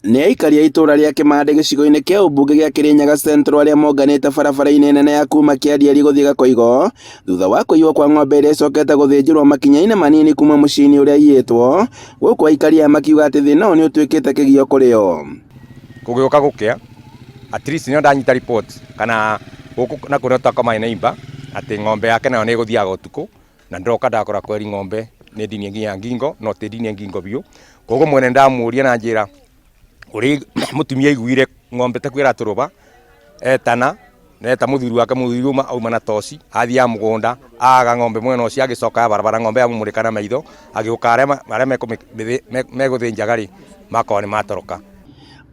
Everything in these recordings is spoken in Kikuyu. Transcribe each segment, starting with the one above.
Nĩ aikari a itũra rĩa Kĩmandĩ gĩcigo-inĩ kĩa ũmbunge gĩa Kĩrĩnyaga Central arĩa monganĩte barabara-inĩ nene ya kuma Kĩandieri gũthiĩ Gakoigo thutha wa kũiywo kwa ng'ombe ĩrĩa ĩcokete gũthĩnjĩrwo makinya-inĩ manini kuma mũciĩ-inĩ ũrĩa iyĩtwo, gũkũ aikari aya makiuga atĩ thĩna ũyũ nĩ ũtuĩkĩte kĩgio kũrĩ o. Gũgĩũka gũkĩa, at least nĩyo ndanyita report kana gũkũ na kũrĩa tũtakoma neighbor atĩ ng'ombe yake nayo nĩ ĩgũthiaga ũtukũ na ndoka ndakora kweri ng'ombe nĩ ndinie nginya ngingo no ti ndinie ngingo biũ. Koguo mwene ndamũria na njĩra ũrĩa mũtumia aiguire ng'ombe ta ĩratũrũba etana na eta mũthuri wake, mũthuri auma auma na toci athiaga mũgũnda aga ng'ombe mwena ũcio agĩcoka barabara ng'ombe yamũmũrĩka na maitho agĩũka arĩa megũthĩnjaga rĩ makorwo nĩ matoroka.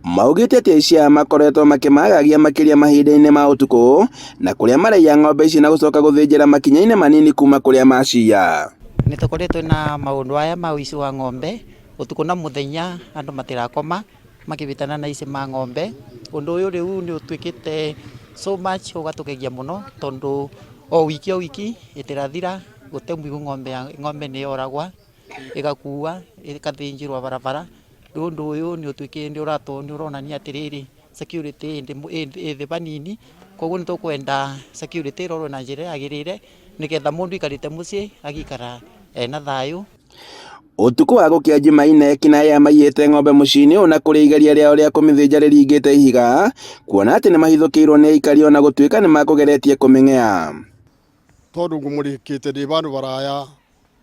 Maugĩte atĩ aici aya makoretwo makĩmagagia makĩria mahinda-inĩ ma ũtukũ na kũrĩa maraiya ng'ombe ici na gũcoka gũthĩnjĩra makinya-inĩ manini kuma kũrĩa maciya. Nĩ tũkoretwo na maũndũ aya ma ũici wa ng'ombe ũtukũ na mũthenya andũ matirakoma makĩbĩtana na aici ma ng'ombe. Ũndũ ũyũ rĩu nĩ ũtuĩkĩte so much ũgatũgegia mũno tondũ o wiki o wiki ĩtĩrathira gũte ng'ombe ng'ombe nĩ yoragwa ĩgakua ĩgathĩnjĩrwo barabara. Rĩu ũndũ ũyũ nĩ ũtuĩkĩte nĩ ũronania atĩrĩrĩ, security ĩ thĩ vanini, koguo nĩ tũkwenda security ĩrorwo na njĩra yagĩrĩire nĩgetha mũndũ aikarĩte mũciĩ agĩikara ena thayũ. Ũtukũ wa gũkĩa Jumaine ekinaĩ aya maiyĩte ng'ombe mũciĩ-inĩ ũyũ na kũrĩ igeria rĩao rĩa kũmĩthĩnja rĩringĩte ihiga kuona atĩ nĩ mahithũkĩirwo nĩ aikari ona gũtuĩka nĩ makũgeretie kũmĩng'ea. Tondũ ngũmũrĩkĩte ndĩ vandũ varaya,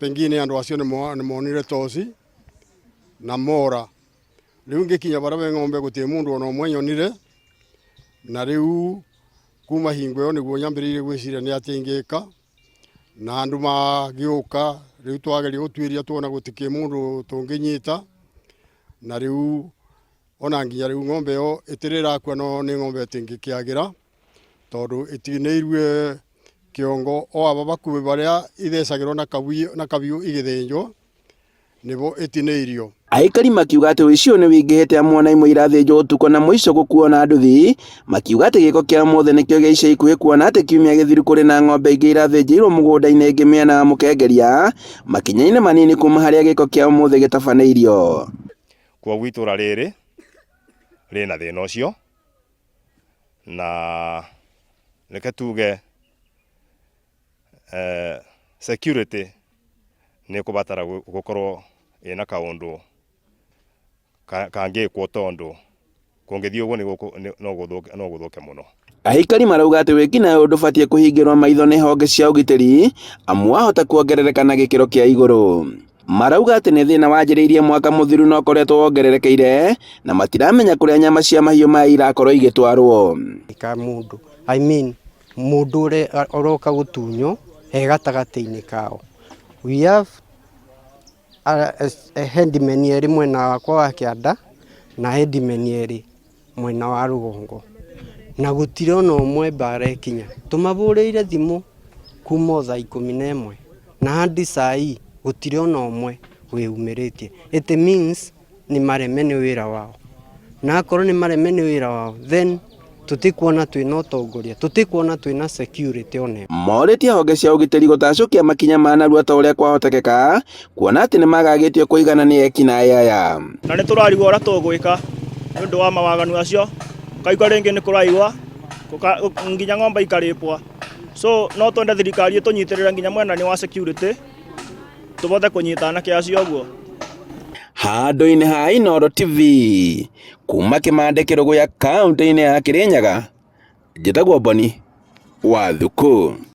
pengine andũ acio nĩ monire toci na mora. Rĩu ngĩkinya barĩa be ng'ombe gũtirĩ mũndũ ona ũmwe nyonire, na rĩu kuma hingo ĩyo nĩguo nyambĩrĩirie gwĩciria nĩ atĩa ingĩka, na andũ magĩũka, rĩu twageria gũtuĩria tuona gũtikĩ mũndũ tũngĩnyita, na rĩu ona nginya rĩu ng'ombe ĩyo ĩtirĩ ĩrakua no nĩ ng'ombe ĩtingĩkĩagĩra tondũ ĩtinĩirwe kĩongo o aba bakuhĩ barĩa ithecagĩrwo na kabiũ igĩthĩnjwo nĩbo ĩtinĩirio. Aikari makiuga atĩ ũici ũyũ nĩ wĩingĩhĩte amu ona imwe irathĩnjwo ũtukũ na mũico gũkuo na nduthi, makiuga atĩ gĩko kĩa ũmũthĩ nĩkĩo gĩa ica ikuhĩ kuona atĩ kiumia gĩthiru kũrĩ na ng'ombe ingĩ irathĩnjĩirwo mũgũnda-inĩ ĩngĩ mĩena ya Mũkengeria, makinya-inĩ manini kuma harĩa gĩko kĩa ũmũthĩ gĩtabanĩirio. Kwoguo itũra rĩrĩ rĩna thĩna ũcio na reke tuge security nĩ ĩkũbatara gũkorwo ĩna kaũndũ kangĩkwo tondũ kũngĩthiĩ ũguo no gũthũke mũno. Aikari marauga atĩ wĩkinaĩ ũyũ ndũbatiĩ kũhingĩrwo maitho nĩ honge cia ũgitĩri amu wahota kuongerereka na gĩkĩro kĩa igũrũ. Marauga atĩ nĩ thĩna wanjĩrĩirie mwaka mũthiru na ũkoretwo wongererekeire na matiramenya kũrĩa nyama cia mahiũ maya irakorwo igĩtwarwo. Ka mũndũ, I mean mũndũ ũrĩa ũroka gũtunywo he gatagatĩ-inĩ kao. We have headmen erĩ mwena wakwa wa kĩanda na headmen erĩ mwena wa rũgongo, na gũtirĩ ona ũmwe mbara ĩkinya. Tũmahũrĩire thimũ kuma o thaa 11 na hadi saa hii gũtirĩ ona ũmwe wĩyumĩrĩtie. It means nĩ mareme nĩ wĩra wao, na akorwo nĩ mareme nĩ wĩra wao then tũtikuona twĩna ũtongoria, tũtikuona twĩna security ona ĩmwe. Morĩtie honge cia ũgitĩri gũtacũkia makinya ma narua ta ũrĩa kwahotekeka kuona atĩ nĩ magagĩtio kũigana nĩ ekinaĩ aya. Na nĩ tũrarigwo ũrĩa tũgwĩka nĩ ũndũ wa mawaganu acio, ũkaigua rĩngĩ nĩ kũraiywo nginya ng'ombe ikarĩpwa. So no twende thirikari ĩtũnyitĩrĩre nginya mwena-inĩ wa security tũbote kũnyita anake acio ũguo. Handũ-inĩ ha Inooro TV kuma Kĩmandĩ Kĩrũgũya kaũntĩ-inĩ ya Kĩrĩnyaga, njĩtagwo Boni wa Thukũ.